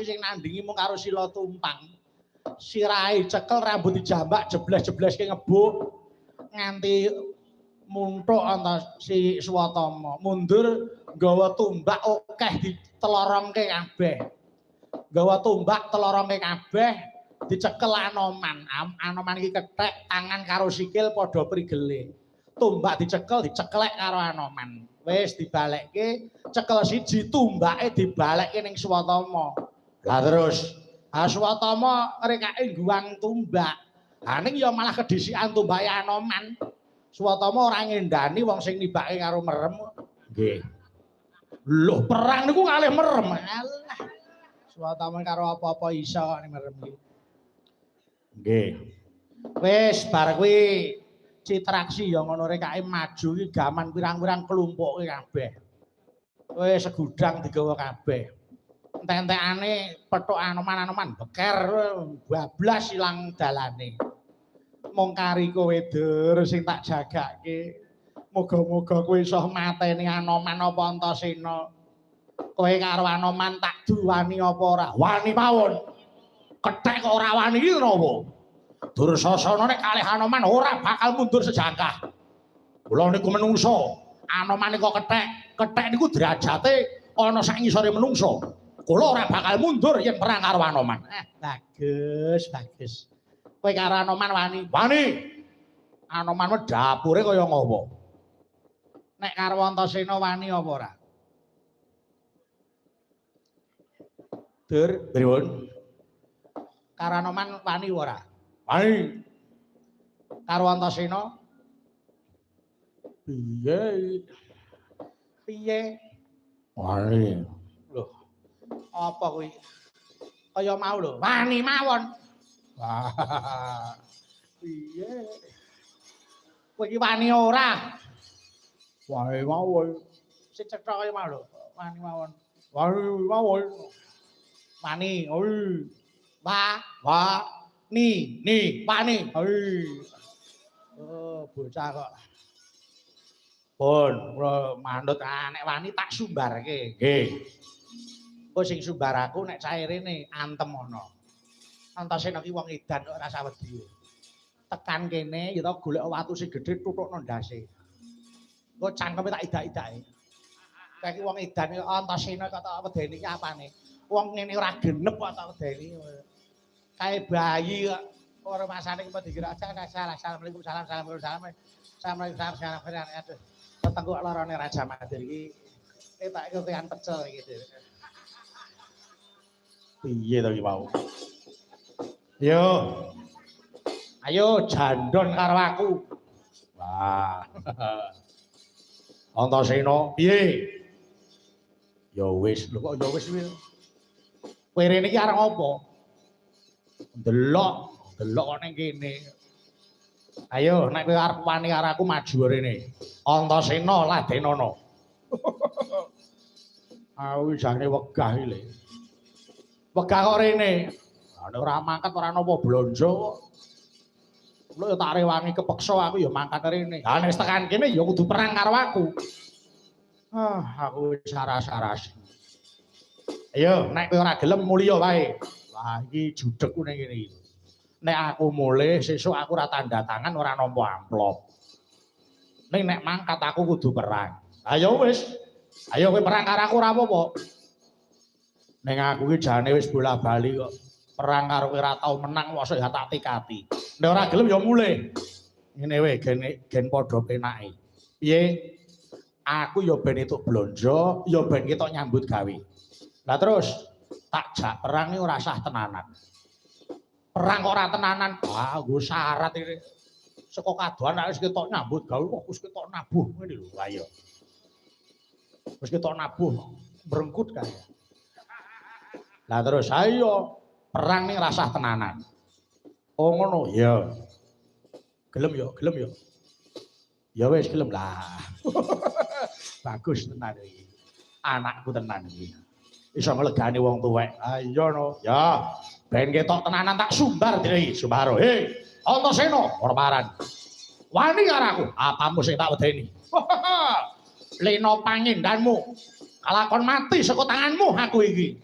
ki sing nandingi mung karo sila tumpang. Sirahe cekel, rambut dijambak, jebles-jebleske ngebuk nganti muntuk si Swatama. Mundur nggawa tumbak akeh ditelorongke kabeh. Nggawa tumbak telorongke kabeh dicekel Anoman. Anoman iki kethek tangan karo sikil padha prigele. Tumbak dicekel, diceklek karo Anoman. Wis dibalekke, cekel siji tumbake dibalekke ning Swatama. Lah terus Swatama rekake ngguang tumbak. Ha ning ya malah kedhisikan tumbake Anoman. Swatama ora ngendani wong sing nibake karo merem. Nggih. Lho perang niku kalih merem. Alah. Swatama karo apa-apa iso kok ning merem iki. Nggih. Wis bar kuwi Citraksi ya ngono rekake maju iki gaman pirang-pirang klumpuke kabeh. Wis segudang digawa kabeh. Entek-entekane pethuk Anoman-anoman beker bablas ilang dalane. Mung kari kowe Dur sing tak jagake. Muga-muga kowe iso mateni Anoman apa Antasena. Kowe karo Anoman tak duwani apa ora? Wani mawon. Kethek kok ora wani iki napa? Dursasana nek kalih Anoman ora bakal mundur sejangkah. Kula niku menungso. Anoman kok kethek. Kethek niku derajate ana sak ngisore menungso. Kula ora bakal mundur yen perang karo Anoman. Bagus, bagus. Kowe karo Anoman wani? Wani. Anoman mah dapure kaya ngopo? Nek karo Antasena wani apa ora? Dur, pripun? Karo Anoman wani ora? Wani. Karo Antasena? Piye? Piye? Wani. Lho, apa kuwi? Kaya mau lho, wani mawon. Wah. Piye? Kowe iki wani ora? Wani mawon. Sing cetha kaya mau lho, wani mawon. Wani mawon. Wani, oi. Wa, wa, ni, ni, wani. Oi. Oh, bocah kok. Pun, kula manut nek wani tak sumbarke. Nggih. Engko sing sumbar aku nek cairene antem ana. Antasena ki wong edan kok rasa wedi. Tekan kene ya to golek watu sing gedhe tutukno ndase. Engko cangkeme tak idak-idake. Kae ki wong edan kok Antasena kok tak wedeni ki apane? Wong ngene ora genep kok tak wedeni. Kae bayi kok ora masane kok dikira aja salah. Assalamualaikum salam salam salam. Assalamualaikum salam salam. Aduh. Wetengku kok larane Raja Madir iki tak kekean pecel iki. Piye to iki mau? Yo. Ayo jandon karo aku. Wah. Antasena piye? Ya wis, lho kok ya wis piye? Kowe rene iki arep apa? Ndelok, ndelok kok ning kene. Ayo nek kowe arep wani karo aku maju rene. Antasena ladenono. Aku jane wegah iki lho. Wegah kok rene. Lah nek ora mangkat ora napa blonjo kok. Lho ya tak rewangi kepeksa aku ya mangkat rene. Lah nek wis tekan kene ya kudu perang karo aku. Ah, aku wis saras-saras. Ayo nek kowe ora gelem mulya wae. Wah, iki judegku ning kene iki. Nek aku mulih sesuk aku ora tanda tangan ora nampa amplop. Ning nek mangkat aku kudu perang. Ayo wis. Ayo kowe perang karo aku ora apa-apa. Ning aku iki jane wis bola-bali kok. Perang karo kowe ora tau menang mosok ya tak tikati. Nek ora gelem ya mulih. Ngene wae gen padha penake. Piye? Aku ya ben entuk blonjo, ya ben ketok nyambut gawe. Lah terus tak jak perang iki ora sah tenanan. Perang kok ora tenanan. Ah, nggo syarat iki. Saka kadohan nek wis ketok nyambut gawe kok wis ketok nabuh ngene lho. Ayo. Wis ketok nabuh mrengkut kae. Lah terus ayo perang ning rasah tenanan. Oh ngono, iya. Gelem ya, gelem ya. Ya wis gelem lah. Bagus tenan iki. Anakku tenan iki. Iso nglegani wong tuwek. Ah iya no. Ya, ben ketok tenanan tak sumbar dhewe iki, Sumbaro. Hei, Antasena ora paran. Wani karo aku, apamu sing tak wedeni. Lena pangendanmu. Kalakon mati saka tanganmu aku iki.